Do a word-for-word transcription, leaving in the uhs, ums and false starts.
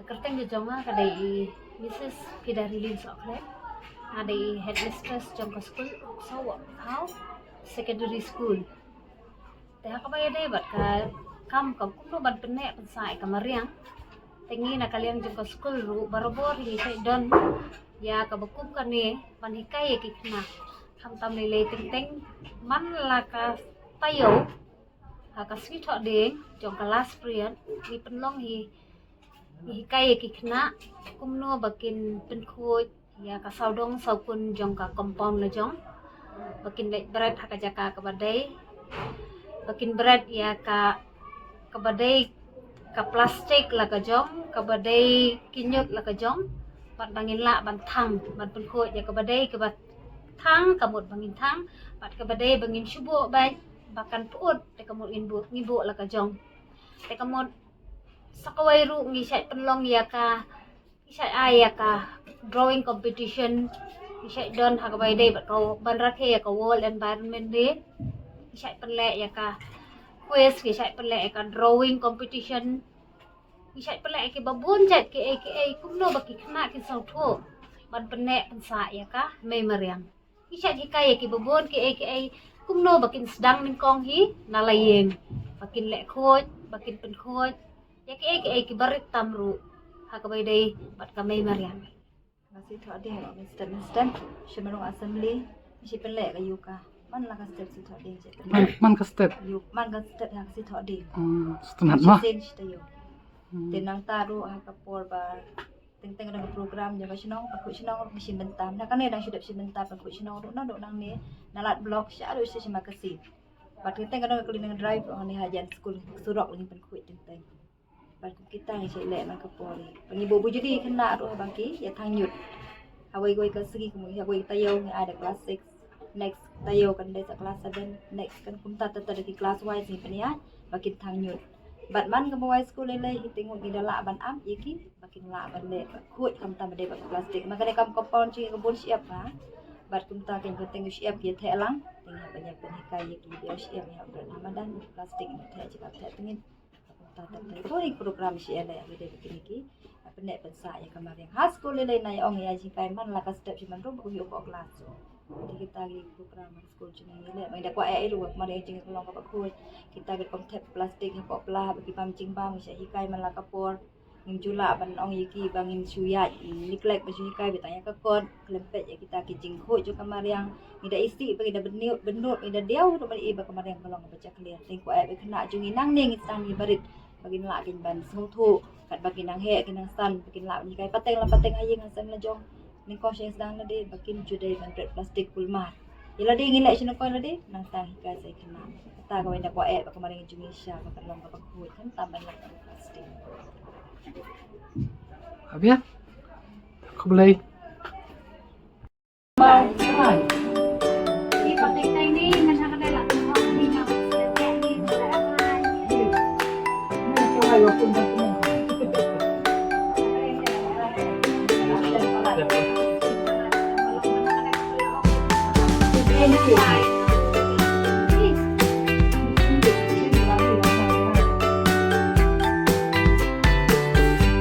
Kyrteng jong nga ka dei i Missus Pidarilin Sohkhlem. Nga dei i headmistress jong ka skul Uksaw Wahpakhaw Secondary School. Te ha kaba ïadei bad ka kam ka kumno ban pynneh pynsah ïa ka mariang. Te ngi na ka liang jong ka skul ruh barabor ngi shait don ïa kaba kum kane ban hikai ïa ki khynnah. Khamtam lei lei teng teng man la ka taïew ha ka sngi Thohdieng jong ka last period ngi pynlong hi, ngi hikai ïa ki khynnah kumno ba kin pynkhuid ïa ka sawdong sawkun jong ka compound la jong, ba kin leit bret ha ka jaka kaba dei, ba kin bret ïa ka kaba dei ka plastik la ka jong, kaba dei ki ñiut la ka jong, bad ba ngin lah ban thang ban pynkhuid ïa kaba dei kaba thang ka mut ba ngin thang, bad kaba dei ba ngin shu buh bad ba kan pyut te ka mut ngin buh, ngi buh la ka jong. Te ka mut sa kawei ruh ngi shait pynlong ïa ka, ngi shait ai ïa ka drawing competition, ngi shait don ha kaba ïadei bad ka ban rakhe ïa ka World Environment Day. Ngi shait pynleh ïa ka quiz, ngi shait pynleh ïa ka drawing competition. Ngi shait pynleh ïa kiba bun jait kiei kiei kumno ba ki khynnah kin sngewthuh ban pynneh pynsah ïa ka mei mariang. Ngi shait hikai ïa kiba bun kiei kiei kumno ba kin sdang nyngkong hi na la ïing, ba kin leh khuid, ba kin pynkhuid ïa kiei kiei kiba rit tam ruh ha kaba ïadei bad ka mei mariang. Nga sngewthuh dei ba mynstep mynstep sha marwei assembly ngi shait pynleh ka yoga. Man la ka step sngewthuh dei shait pynleh. Man, man ka step. Yo, man ka step ha ka sngewthuh dei. Hmm, sngewtynnat ma. Shisien shi taïew. Hmm. Te nangta ruh ha ka por ba teng teng dang program jong ka shnong, ba khuid shnong ruh ngi shim bynta. Na kane dang shu dep shim bynta ba khuid shnong ruh na dok nangne na Lad Block sha ruh sha Shimakasi. Bad teng teng dang ka cleaning drive ruh hangne hajan skul surok ngi pynkhuid teng teng. Bad kum kita ngi shait leh man ka por. Ba ngi buh bujli khynnah ruh ba ki ïa thang ñiut. Hawei wei ka sngi kum hawei taïew ngi ai da class six. Next taïew kan dei sa class seven. Next kan kumta ta ta da ki class wise ngi pynïaid ba kin thang ñiut. Bad man ka mawai skul lei lei hi te ngut ngi da lah ban ap ïa ki ba kin lah ban leh ba khuid khamtam ba dei ba plastik. Ma kane kam compound jong ngi ka bun shyiap ha. Bad kumta keiñ ka teng shyiap ïa theh lang. Te ngi hap ban ïa pynhikai ïa ki ba shyiap ngi hap ban hap madan plastik ngi theh jaka theh tengin. Kumta ta ta ko program shi ele ba dei ba kine ki. Pynneh pynsah ïa ka mariang ha skul lei lei na ïa ong ïa jingkai man la ka step shi man ruh ba kum ïa u ko class. Te kita ki program ha skul jong ngi leh ba ngi da kwah eh ruh ba mariang jong ngi ka long kaba khuid. Kita ki rukom thep plastik hapoh pla ba ki bam jingbam ngi shah hikai man la ka por. Ngim ju lah ban ong ïa ki ba ngin shu ïaid, ngim neglect ban shu hikai ba tang ïa ka kot, khlem peit ïa kita ki jingkhuid jong ka mariang. Ngi da isih ba ngi da bynnud, bynnud, ngi da diaw ruh ban i ba ka mariang ka long kaba jakhlia. Te ngi kwah eh ba khynnah jong ngi nangne ngin sdang ngi barit ba kin lah kin ban sngewthuh katba kin nang heh kin nang san ba kin lah ban hikai pateng la pateng ha ïing ha sem la jong. Nyngkong sha sdang lade ba kin ju dei ban bret plastik kulmar. Ïa lade ngi leh sha nyngkong lade nangta hikai sa ïa khynnah. Kata kawei da kwah eh ba ka mariang jong ngi sha ba kan long kaba khuid khamtam ban leh plastik. Habia? Khublei. Thank you.